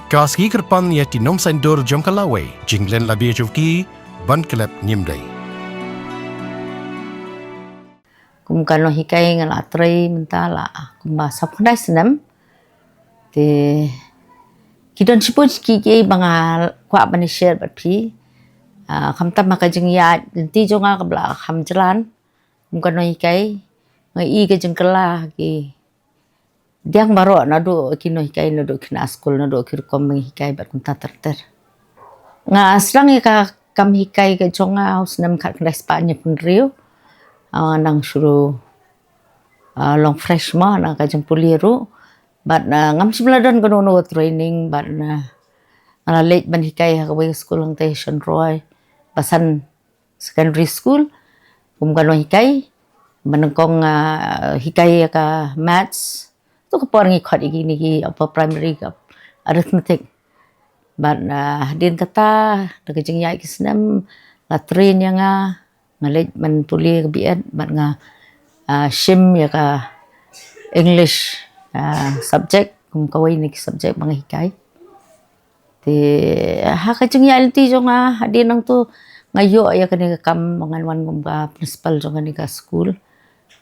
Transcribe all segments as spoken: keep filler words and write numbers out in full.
Ka sngi kyrpang ïa ki nongshong dur jong ka lawei, jinglen la bia jong ki ban klet ngim dei. Kum ka nonghikai nga la trei mynta la kumba sawphew khyndai snem. Te ki don shibun ki ki ba nga kwah ban share bad phi. Ah, khamtam ha ka jingïaid lynti jong nga kaba la kham jlan. Kum ka nonghikai nga i ka jingkylla ki diang baroh, naduh ki nonghikai, naduh ki khynnah skul, naduh ki rukom ba ngi hikai bad kumta ter ter. Nga sdang ïa ka kam hikai ka jong nga ha u snem khatkhyndai spah hynñiewphew hynriew. Ah, nang shuh, ah, long fresh mo na ka jingpule ruh. Bad, ah, ngam shym la don kano kano training bad, ah, nga la leit ban hikai ha kawei ka skul hangtei Shanroi, Basan Secondary School, kum ka nonghikai, ba nyngkong, ah, hikai ïa ka maths. Tu ka por ngi khot ïa kine ki upper primary ka arithmetic. Bad, ah, hadien kata, da ka jingïaid ki snem, la train ïa nga, nga leit ban pule ka B.Ed, bad nga, ah, shim ïa ka English, ah, subject, kum kawei na ki subject ba nga hikai. Te ha ka jingïaid lynti jong nga hadien nangtu nga ïoh ïa kane ka kam ba ngan wan kum ka principal jong kane ka skul.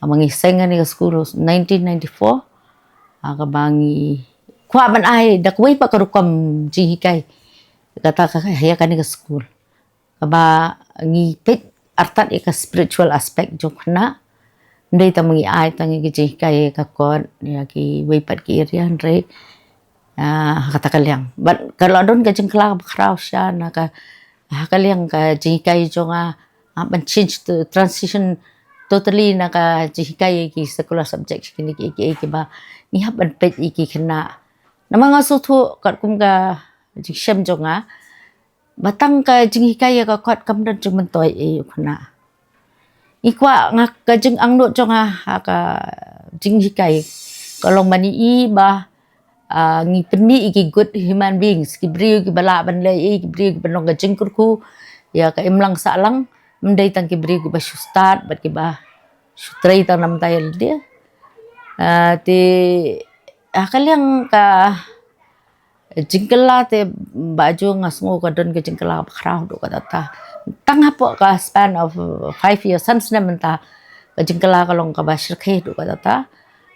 Ba ngi seng kane ka skul nineteen ninety-four. Ha kaba ngi kwah ban ai da kawei pat ka rukom jinghikai kata ka ïa kane ka skul. Kaba ngi peit artat ïa ka spiritual aspect jong khynnah. Ym dei tang ba ngi ai tang ïa ka jinghikai ïa ka kot ïa kiwei pat ki area, hynrei, ah, ha kata ka liang. Bad ka la don ka jingkylla ba khraw shisha na ka, ha ka liang ka jinghikai jong nga, ah, ban change to transition totally na ka jinghikai ïa ki secular subject kine ki, ki, kiba ngi hap ban peit ïa ki khynnah. Namar nga sngewthuh katkum ka jingshem jong nga, ba tang ka jinghikai ïa ka kot kam don jingmyntoi ïa u khynnah. Ngi kwah nga ka jingangnud jong nga ha ka jinghikai ka long ban ïohi ba, ah, ngi pynmih ïa ki good human beings, ki briew kiba lah ban leh ïa ki, briew kiba long ka jingkyrkhu ïa ka imlang sahlang, ym dei tang ki briew kiba shu stad bad kiba shu trei tang namar ïa lade. Ah, te ha ka liang ka jingkylla te ba ju nga sngew ka don ka jingkylla ba khraw haduh katta. Tang hapoh ka span of, uh, five years, san snem mynta, ka jingkylla ka long kaba shyrkhei haduh katta.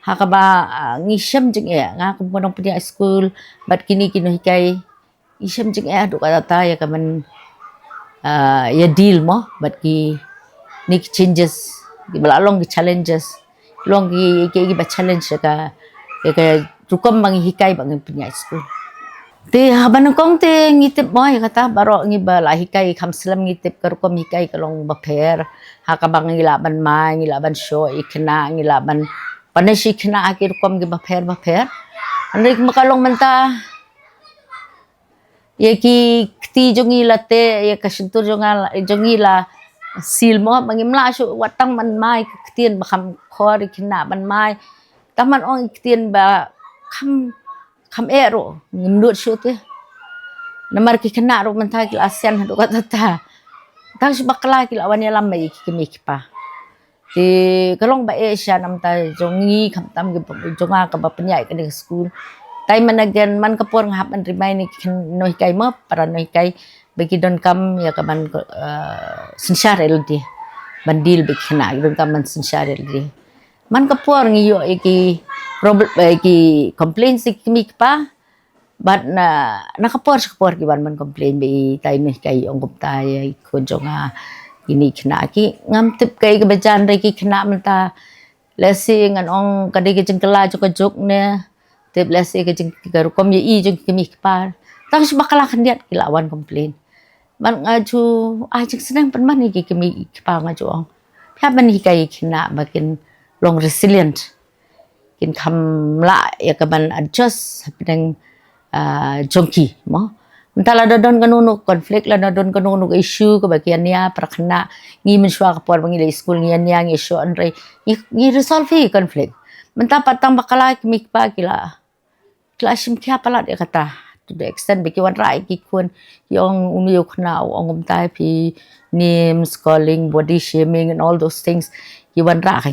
Ha kaba, ah, ngi shem jingeh, nga kum ka nongpynïaid skul bad kine ki nonghikai, ngi shem jingeh haduh katta ïa ka ban, ah, ïa deal mo bad kine ki changes, kiba la long ki challenges. Long ki, ki, kiba challenge ïa ka, ïa ka rukom ba ngi hikai ba ngi pynïaid skul. Te haba nyngkong te ngi tip mo ïa kata baroh ngi ba la hikai kham slem ngi tip ka rukom hikai ka long bapher. Ha kaba ngi lah ban mai, ngi lah ban shoh ïa ki khynnah, ngi lah ban punish ïa ki khynnah ha ki rukom kiba pher bapher. Hynrei kumba ka long mynta, ïa ki kti jong ngi la teh, ïa ka shyntur jong nga la, jong ngi la seal mo, ba ngim lah shuh wat tang ban mai ki ktien ba kham khor ïa ki khynnah ban mai. Tang ban ong ki ktien ba kham, kham eh ruh ngim nud shuh te. Namar ki khynnah ruh mynta ki la sian haduh katta. Tang shu bakla ki la wan ïalam ïa ki kmie ki kpa. Te ka long ba eh shisha namar jong ngi khamtam ki jong nga kaba pynïaid kane ka skul. Time and again man ka por nga hap ban remind ïa ki nonghikai mo, para nonghikai ba ki donkam ïa ka ban, eh, synshar ïa lade. Ban deal bad ki khynnah ki donkam ban synshar ïa lade. Man ka por ngi ïoh ïa ki problem, eh, ki complaints ïa ki kmie ki kpa. Bad na, na ka por sha ka por ki wan ban complain ba itai nonghikai i ong kumta ïa i khun jong nga, kine ki khynnah ki, ngam tip kaei kaba jan re ki khynnah mynta. Lehse ngan ong ka dei ka jingkylla jong ka juk ne, tip lehse ka jing, ka rukom ïa i jong ki kmie ki kpa. Tang shu bakla khyndiat ki la wan complain. Bad nga ju ai jingsneng pynban ïa ki kmie ki kpa, nga ju ong, phi hap ban hikai ïa ki khynnah ba kin long resilient. Kin kham lah ïa ka ban adjust hapdeng, ah, jong ki mo. Mynta lada don kano kano conflict, lada don kano kano issue kaba ki ïania, para khynnah, ngi mynshuwa ka por ba ngi leit skul ngi ïania, ngi ïashoh, hynrei ngi, ngi resolve ïa conflict. Mynta pat tang bakla ki kmie ki kpa ki la, ki la shim khia palat ïa kata. To the extent ba ki wanrah ïa ki khun, ki ong une u khynnah u ong kumta ïa phi, names calling, body shaming and all those things. Ki wanrah ka.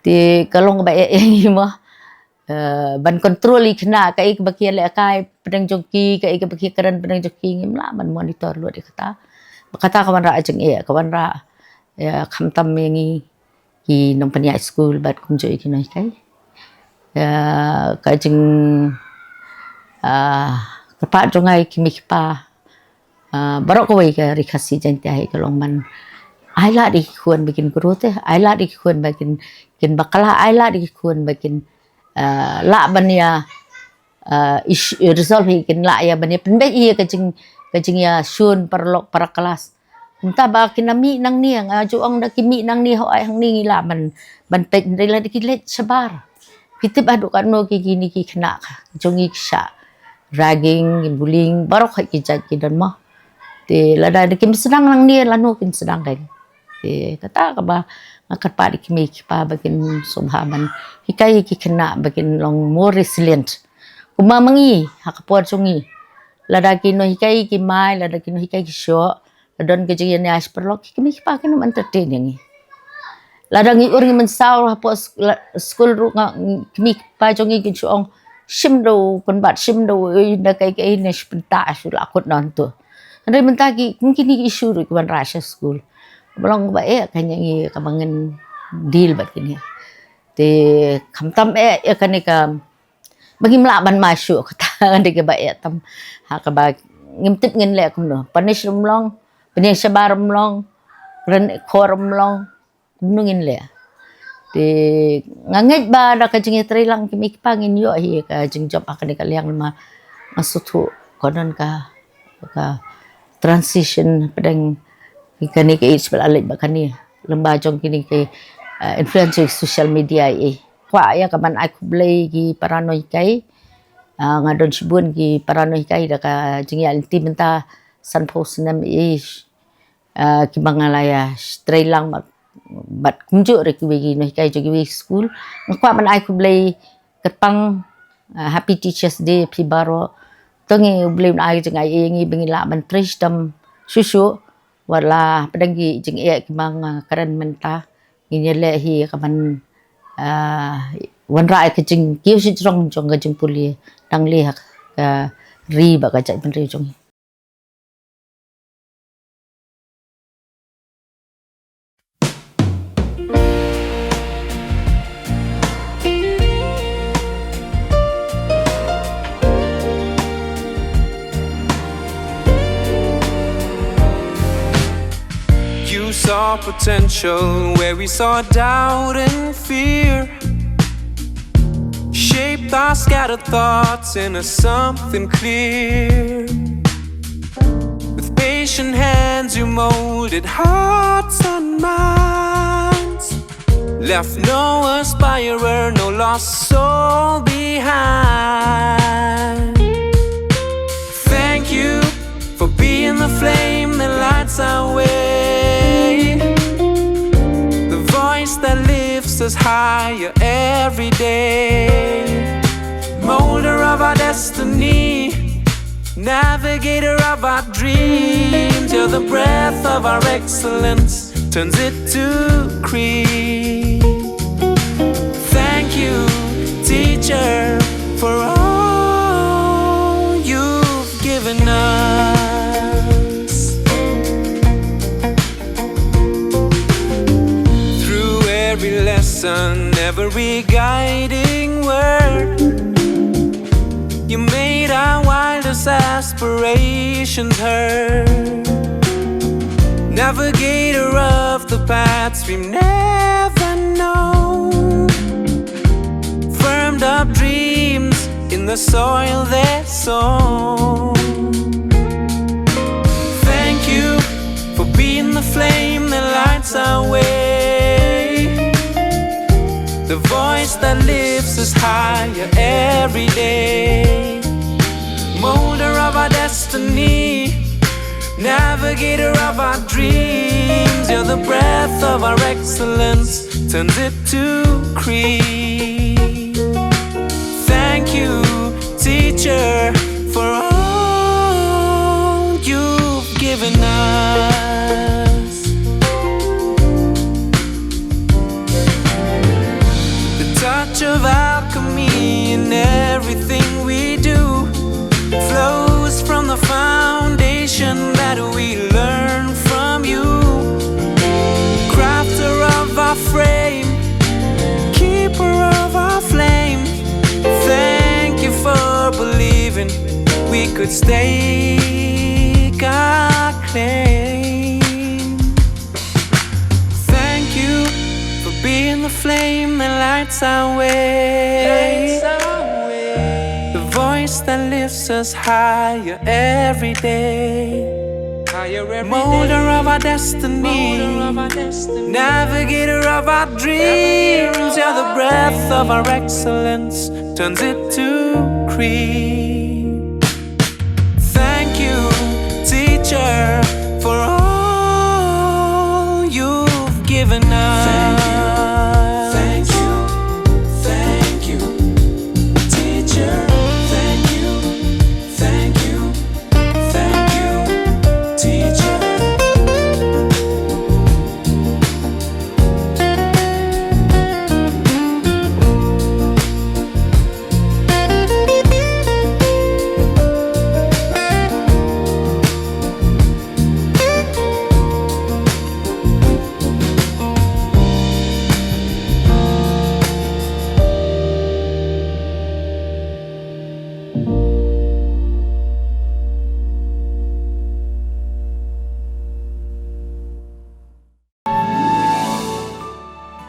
Te ka long kaba eh eh mo. eh, ban control ïa ki khynnah, kaei kaba ki ïalehkai pdeng jong ki, kaei kaba ki kren pdeng jong ki, ngim lah ban monitor lut ïa kata. Ba kata ka wanrah jingeh, ka wanrah, eh, khamtam ïa ngi ki nongpynïaid skul bad kumjuh ïa ki nonghikai. Eh, ka jing, ah, kyrpad jong nga ïa ki mei ki pa, ah, baroh kawei ka Ri Khasi Jaiñtia hi ka long ban ai lad ïa ki khun ba kin grow te, ai lad ïa ki khun ba kin, kin bakla, ai lad ïa ki khun ba kin, ah, lah ban ïa, ah, ish-, resolve hi, kin lah ïa ban ïa pynbeit hi ka jing, ka jingïashun paralok para klas. Mynta ba kin ïa mih nangne, nga ju ong da ki mih nangne, hooid hangne ngi lah ban, ban peit, hynrei lada ki leit shabar, phi tip haduh katno ki, kine ki khynnah ka jong ngi ki shah ragging, bullying, baroh hi ki jait ki don mo. Te lada da kim sdang nangne, lano kin sdang kein. Te kata kaba nga kyrpad ïa ki mei ki pa ba kin sngewbha ban hikai ïa ki khynnah ba kin long more resilient. Kumba ma ngi, ha ka por jong ngi, lada ki nonghikai ki mai, lada ki nonghikai ki shoh, la don ka jingïaid ïa ki paralok, ki mei ki pa kin ym entertain ïa ngi. Lada ngi ur ngi mynsaw hapoh sk-, la-, skul ruh nga, ki mei ki pa jong ngi kin shu ong, "Shim da u kynbat, shim da u, oi, da kaei kaei ne, shu pynta, shu lah kut noh to." Hynrei mynta ki, kum kine ki issue ruh ki wanrah sha skul. Ba long kaba eh, kane ngi kaba ngin deal bad kine. Te khamtam eh, eh, kane ka, ba ngim lah ban mad shuh, kata ka dei kaba eh tam. Ha kaba ngim tip ngin leh kumno. Punish ym long, pynïaid shabar ym long, kren khor ym long, kumno ngin leh. Te nga ngeit ba da ka jingïatreilang ki mei ki pa ngin ïoh hi ka jingjop ha kane ka liang, ma nga sngewthuh ka don ka, ka transition pdeng kane ka age ba la leit bad kane, lem bad jong kine ki, eh, influence jong social media, eh. Kwah ïa ka ban ai khublei ki para nonghikai. Ah, nga don shibun ki para nonghikai da ka jingïaid lynti mynta sanphew snem, eh, ah, kiba nga la ïatreilang bad, bad kumjuh ruh kiwei ki nonghikai jong kiwei ki skul. Nga kwah ban ai khublei kyrpang, ah, Happy Teachers' Day ïa phi baroh. To ngin, U Blei un ai ka jingai ïa ngi ba ngin lah ban trei shitom shuh shuh, wat la pdeng ki jingeh kiba nga kren mynta, ngin ïaleh hi ka ban, ah, wanrah ïa ka jingkiew shajrong jong ka jingpule nangne ha ka ri bad ka jaitbynriew jong ngi. You saw potential where we saw doubt and fear. Shaped our scattered thoughts into something clear. With patient hands, you molded hearts and minds. Left no aspirer, no lost soul behind. Thank you for being the flame that lights our way. The voice that lifts us higher every day. Molder of our destiny, navigator of our dreams. You're the breath of our excellence, turns it to cream. Thank you, teacher, for all you've given us. Through every lesson, every guiding word, you made our wildest aspirations heard. Navigator of the paths we never know, firmed up dreams in the soil they're sown. Thank you for being the flame that lights our way. The voice that lifts us higher every day. Molder of our destiny, navigator of our dreams. You're the breath of our excellence, turns it to cream. Thank you, teacher, for all you've given us. The touch of alchemy We could stake our claim. Thank you for being the flame that lights our way. The voice that lifts us higher every day. Molder of our destiny. Navigator of our dreams. You're the breath of our excellence. Turns it to cream. Thank you, teacher, for all you've given us. Thank you, thank you, teacher. Thank you, thank you, thank you, teacher.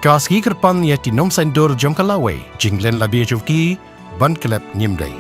Ka sngi kyrpang ïa ki nongsaindur jong ka lawei, jinglen la bia jong ki, ban klet ngim dei.